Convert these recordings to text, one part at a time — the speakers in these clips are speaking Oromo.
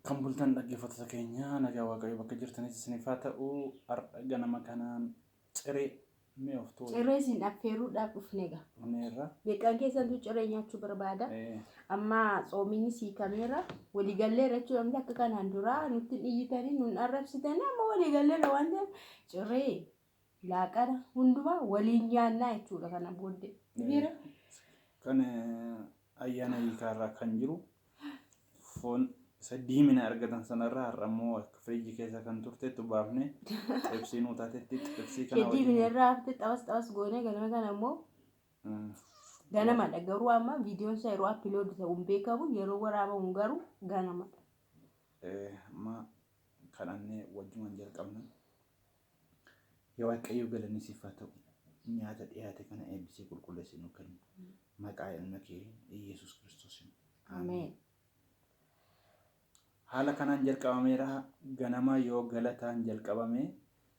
Kan bultan dhaggeeffattoota keenya, nagaa Waaqayyo bakka jirtanitti isiniif haa ta'u. Har'a ganama kanaan ciree mi'ooftuu Ciree isin affeeruudhaaf dhufne egaa. Dhufneerra. Meeqaan keessantu ciree nyaachuu barbaada? Amma tsoominni siikameera. Waliigalleerra jechuudha miti akka kanaan duraa nutti hin iyyitanii nun arrabsitanii, amma waliigalleerra waan ta'eef ciree, laaqana hundumaa waliin nyaannaa jechuudha kana booddee. Dhiira. Kan ayyaana hiikaarraa kan jiru foon isa diimina argatan sanarraa har'a immoo akka firiijii keessa kan turteettu baafne xibsii nuu taatetti, xibsii kana Heddii bineerraa hafte xabas xabas goonee ganama kana immoo ganamadha, garuu amma viidiyoon isaa yeroo upload ta'u hin beekamu, yeroo waraabamu garuu ganamadha. Amma kadhannee wajjumaan jalqabna. Yaa Waaqayyo, galanni siif haa ta'u. Nyaata dhiyaate kana eebbisee qulqulleessee nuu kenni. Maqaa ilma kee Iyyasuus Kiristoosiin. Ameen. Haala kanaan jalqabameera. Ganama yoo galataan jalqabame,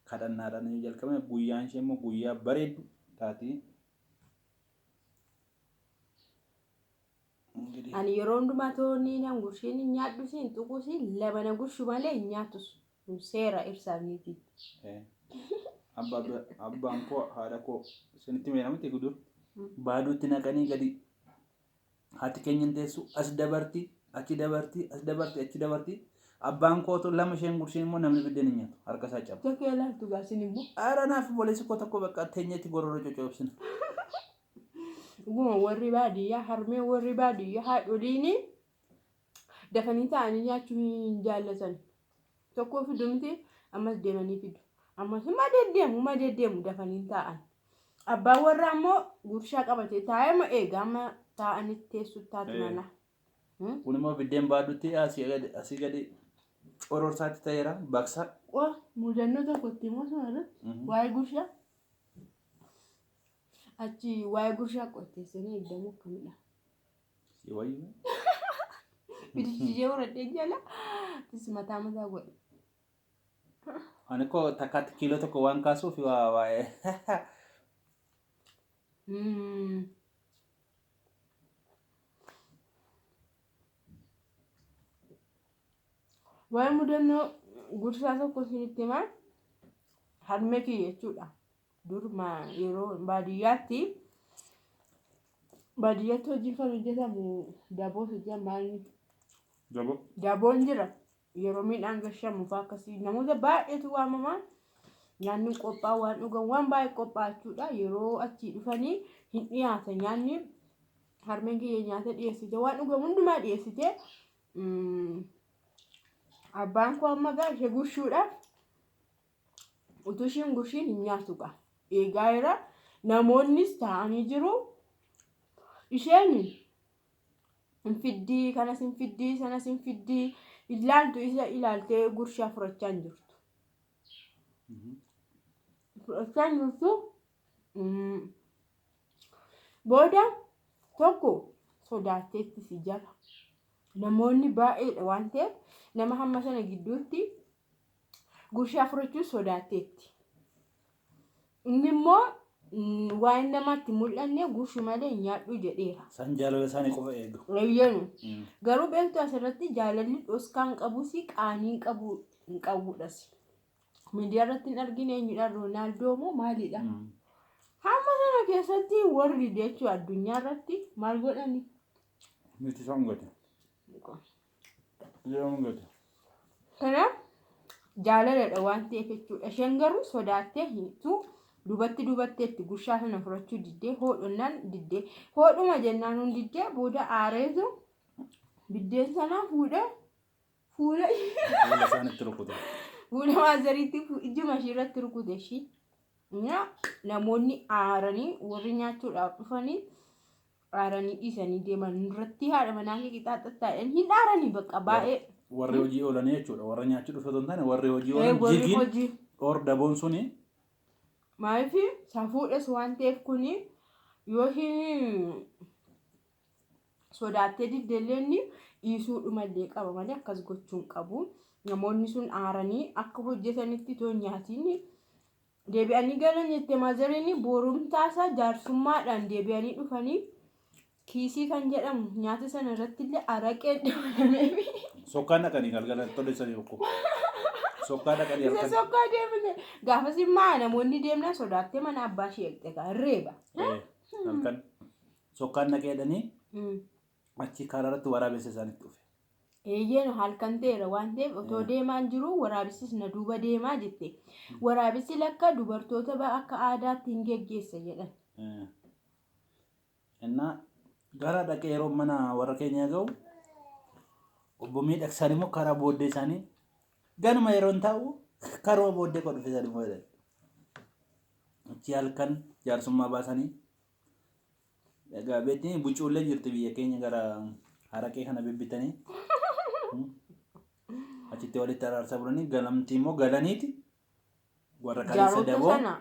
kadhannaadhaan yoo jalqabame, guyyaan ishee immoo guyyaa bareeddu taati. Ingidihi Ani yeroo hundumaa toonni nan gurshiin hin nyaadhus, hin tuqus, lama na gurshu malee hin nyaatus. Kun seera ibsaaf niitii. Abbaan koo haadha koo isinitti meera miti gudur baaduutti naqanii gadi haati keenya hin teessu, as dabarti, achi dabarti, as dabarti, achi dabarti. Abbaan kootu lama isheen gurshiin immoo namni biddeen hin nyaatu, harka isaa caba. Tokko ilaaltu gaasin immoo. Ara naaf obboleessi koo tokko bakka teenyetti gororoo cocoobsina. Dhuguma warri baadiyyaa, harmeen warri baadiyyaa, haadholiin dafanii taa'anii nyaachuu hin jaallatan. Tokko fidu miti, ammas deemanii fidu. Ammas hima deddeemu, hima deddeemu, dafanii hin taa'an. Abbaan warraa immoo gurshaa qabatee taa'ee ma eega amma taa'anitti teessutti taati mana. Kun immoo biddeen baadutti asii gadi cororsaatti ta'eera baqsa. Qo mudannoo tokko itti immoo sana irratti waa'ee gurshaa achi waa'ee gurshaa qotteessanii eegdamu akkamidha? Si wayyu. Bidishee horadhee jala tis mataa mataa godhe. Ani koo takkaatti kiiloo 1 waan kaasuuf waa waa'ee. Waa'ee mudannoo gurshaa tokko isinitti himaa, harmee kiyya jechuudha. Dur yeroo baadiyyaatti hojiin kan hojjetamu daboo hojii maal? Daboo. Daboon jira. Yeroo midhaan gashamu fa'aa akkasii namoota baay'eetu waamama. Nyaanni qophaa'u, waan dhugan, waan baay'ee qophaa'a jechuudha. Yeroo achii dhufanii hin dhiyaata nyaanni. Harmeen kiyya nyaata dhiyeessite, waan dhugamu hundumaa dhiyeessite. Abbaan koo amma gaa ishee gurshuudhaaf utuu isheen gurshiin hin nyaatu gaa. Eegaa jira. Namoonnis taa'anii jiru. Isheen hin fiddii, kanas hin fiddii, sanas hin fiddii, ilaaltu isa ilaaltee gurshaa furachaa hin jirtu. Fudhachaa hin jirtu. Booda tokko sodaatteetti si jala. Namoonni baay'eedha waan ta'eef nama hamma sana gidduutti gurshaa fudhachuu sodaatteetti. Inni immoo waan namatti mul'anne gurshu malee hin nyaadhu jedheera. Isaan jaalala isaanii qofa eegu. Eeyyenu. Garuu beektu, asirratti jaalalli dhoskaa hin qabus, qaanii hin qabu, hin qabudhas. Miidiyaa irratti hin argine, eenyudha, Roonaaldoo moo maalidha? Hamma sana keessatti warri jechuun addunyaa irratti maal godhani? Miti isaan gate. Isaan gate. Kanaaf jaalaladha waan ta'eef jechuudha. Isheen garuu sodaattee hiitu duubatti duubatteetti gurshaa sana fudhachuu diddee, hoodhonnaan diddee, hoodhuma jennaan hun diddee, booda aareetu biddeen sana fuudhee fuula Fuula isaanitti rukute. Fuula maazariitti ijuma ishii irratti rukute ishii. Namoonni aaranii, warri nyaachuudhaaf dhufanii aaranii dhiisanii deeman, nurratti haadha manaa kee qixaaxattaadhaan hin aaranii bakka baay'ee. Warri hojii oolanii jechuudha. Warra nyaachuu dhufe otoo hin taane warri hojii oolan warri jigiin hojii dhoor daboon suni. Maaliif safuudhas waan ta'eef, kuni yoo hin sodaattee diddeellee inni dhiisuudhumallee qaba malee akkas gochuu hin qabu. Namoonni sun aaranii akka hojjetanitti itoo hin nyaatiin deebi'anii galan jette maazariin. Borumtaasaa jaarsummaadhaan deebi'anii dhufanii Kiisii kan jedhamu nyaata sana irratti illee araqeen dabalamee. Sokkaan dhaqanii galgala tolessanii tokko. Sokkaa dhaqanii Isa halkan. sokkaa deemne gaafas immoo namoonni deemnaan sodaattee mana abbaa ishee eegde kaa reeba. Halkan sokkaan dhaqee jedhanii achi karaa irratti waraabessa isaanitti dhufe. Eeyyeen halkan ta'eera waan ta'eef otoo deemaan jiru waraabessis na duuba deemaa jette. Waraabessi lakka dubartoota akka aadaatti hin geggeessa jedhan. Innaa gara dhaqee yeroo mana warra keenyaa ga'u obbo Miidhagsaan immoo karaa booddee isaanii ganuma yeroo hin taa'u karuma booddee koo dhufe isaan immoo jedhan. Achi halkan jaarsummaa baasanii egaa beekni bucuullee jirti biyya keenya gara haraqee kana bibbitanii achitti walitti araarsaa bulanii galamtii immoo galaniiti warra kaleessa Jaarota daboo sana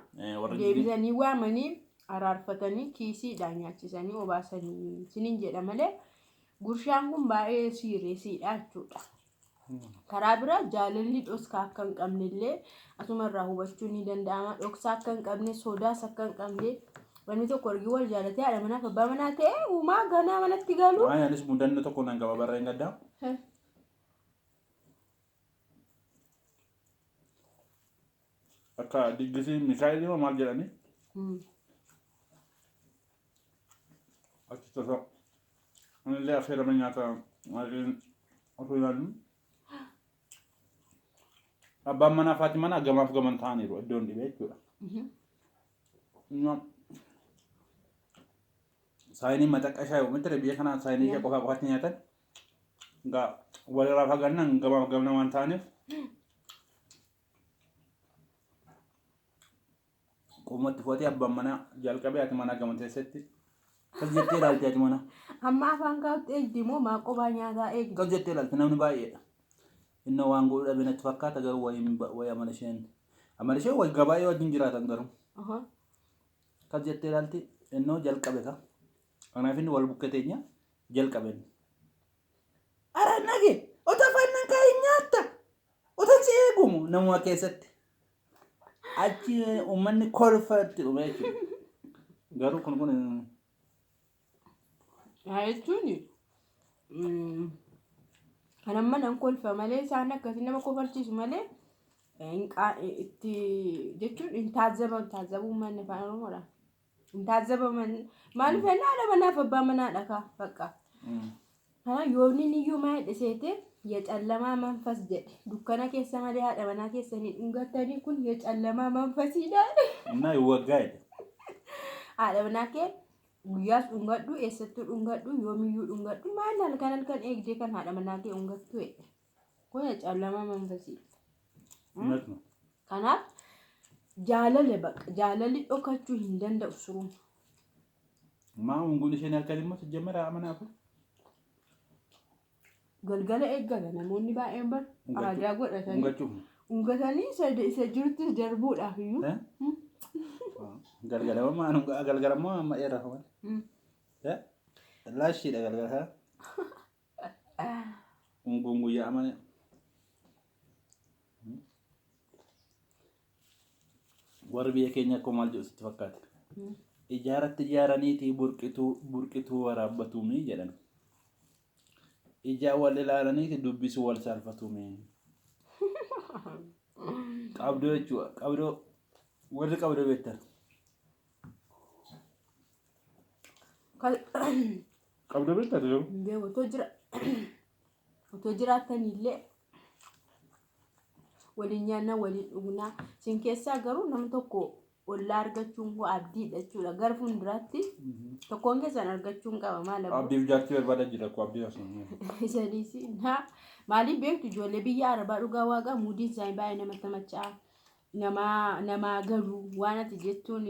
warra deebisanii waamanii araarfatanii kiisiidhaan nyaachisanii obaasanii isiniin jedha malee gurshaan kun baay'ee sireesiidha jechuudha. Karaa biraa jaalalli dhoksaa akka hin qabne illee asumarraa hubachuun ni danda'ama. Dhoksaa akka hin qabne, sodaas akka hin qabne, wanni tokko argii wal jaalatee haadha manaaf abbaa manaa ta'e uumaa ganaa manatti galu. Waan anis mudannoo tokko nan qaba barreen gaddaa. Akka diggisii Mikaa'el moo maal jedhanii achi tasa anillee affeerame nyaata osoo ilaallu abbaan manaa fi haati manaa gamaaf gaman ta'aniiru iddoon dhibee jechuudha. Saayinii maxaqqashaa yoo miti biyya kanaa saayinii ishee qofaa qofaatti nyaatan egaa walirraa fagaannaan gamaaf gamna waan ta'aniif qomatti fuutee abbaan manaa jalqabee haati manaa gama teessetti akkas jettee ilaalti haati manaa. Amma afaan kaa'utti eegdi moo maa qophaa nyaataa eegdi? Akkas jettee ilaalti namni baay'eedha. Innoo waan godhu dhabe natti fakkaata garuu wayii amala isheen amala isheen wayii gabaay'ee wajjin jiraatan garuu. Akkas jettee ilaalti innoo jalqabe ka. Kanaaf inni wal bukkee teenya jalqabe. Ara nage otoo afaan nan kaa'in nyaatta otoo si eegumu namuma keessatti. Achi uummanni kolfatti dhume jechuudha. Garuu kun kun Haa jechuun kan amma nan kolfa malee isaan akkasii nama kofalchiisu malee itti jechuun hin taazzaban taazzabuu manni afaan Oromoodha. Hin taazzabaman maaliif jennaan haadha manaaf abbaa manaadha kaa bakka. Kana yoomni iyyuu maal dhiseete የጨለማ መንፈስ jedhe dukkana keessa malee haadha manaa keessanii dhungatanii kun የጨለማ መንፈsiidha. እና ይወጋ jedhe. Haadha manaa kee guyyaas dhungadhu eessattuu dhungadhu yoomiyyuu dhungadhu maal halkan halkan eegdee kan haadha manaa kee dhungattu jedhe. Kun የጨለማ መንፈsiidha. እውነት ነው። Kanaaf jaalala bakka jaalalli dhokachuu hin danda'u suruma. Maa unguun isheen halkan immoo sijjamara amanaaf. Galgala eeggata namoonni baay'een bar aadaa godhatanii Ungachuuf. dhungatanii isa jiruttis darbuudhaaf iyyuu. Galgala galgala immoo amma dheeraa malee. Laashiidha galgala. Unguun guyyaa malee. Warri biyya keenya akkuma maal jedhu sitti fakkaate. Ijaaratti ijaaraniitii burqituu burqituu waraabbatuumi jedhan. Ijaa wal ilaalaniiti dubbisuu wal saalfatuumi. Qabdoo jechuudha. Qabdoo warri qabdoo beektan. Qabdoo beektaa garuu? Otoo jiraatanillee waliin nyaannaa waliin dhugnaa isin keessaa garuu nama tokko ollaa argachuun koo abdiidha jechuudha. Gara fuulduraatti tokkoon keessan argachuun qaba maal abbo. Abdiif jaartii barbaadaa jira akkoo abdiin asuma. Isaniis maaliif beektu ijoollee biyya arabaa dhugaa waaqaa muudiin isaanii baay'ee namatti macha'a. Namaa namaa galu waan ati jettuun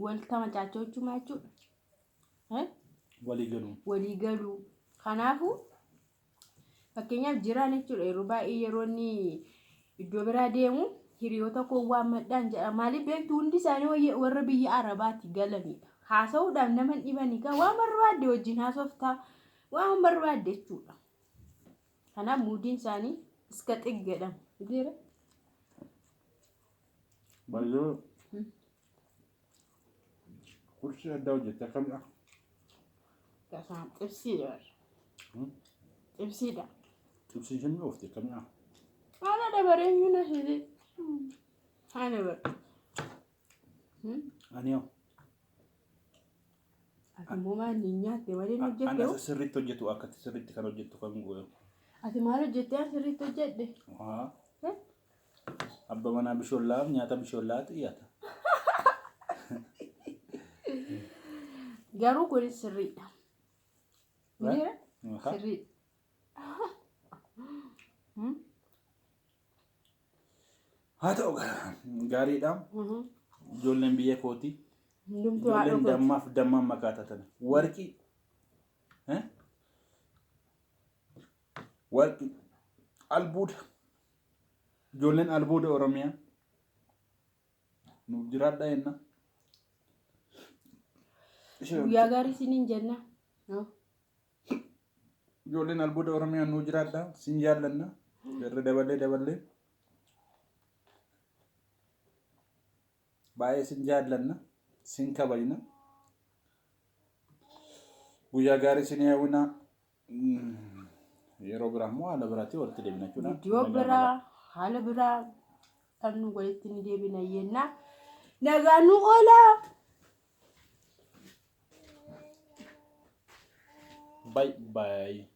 wal tamachaachuu jechuudha jechuudha. Walii galu. Walii galu. Kanaafuu fakkeenyaaf jiraan jechuudha yeroo baay'ee yeroo inni iddoo biraa deemu hiriyoota koo waammadhaan jedha. Maaliif beektu hundi isaanii warra biyya arabaatti galanidha. Haasa'uudhaaf nama hin dhibanii kaa waan barbaadde wajjin haasoftaa waan barbaadde jechuudha. Kanaaf muudiin isaanii iska xig jedhama. Jira? Baay'ee kursii addaa hojjette akkamidha? Tasaan xibsiidha. Xibsiidha. Xibsiin isheen mi'oofti akkamii? Haala dabaree iyyuu na hidhe. Haala bara. Ani hoo? Ati immoo maal ni nyaatte malee hin Ani hojjette hoo? asa sirriitti hojjetu akkatti sirriitti kan hojjettu kan gooyu. Ati maal hojjettee an sirriitti hojjedhe? Haa. Abba manaa bishoollaaf nyaata bishoollaatu dhiyaata. Garuu kunis sirriidha. Mitiira? Sirriidha. Haa ta'u gaariidha. Ijoolleen biyya kooti. Hundumtuu haadha Ijoolleen kooti. dammaaf dammaan makaa taatan. Warqii. Warqii. Albuuda. Ijoolleen albuuda Oromiyaa. Nuuf jiraadhaa jenna. Guyyaa gaarii isiniin jenna. Ijoolleen albuuda Oromiyaa nuuf jiraadhaa. Sin jaallanna. Irra daballee daballee. Baay'ee sin jaallanna. Sin kabajna. Guyyaa gaarii sin hawwina. Yeroo biraa immoo haala biraatiin walitti deebina jechuudha. Viidiyoo biraa haala biraa kan nu walitti ni deebina jenna. Nagaan nu oolaa. Bye bye.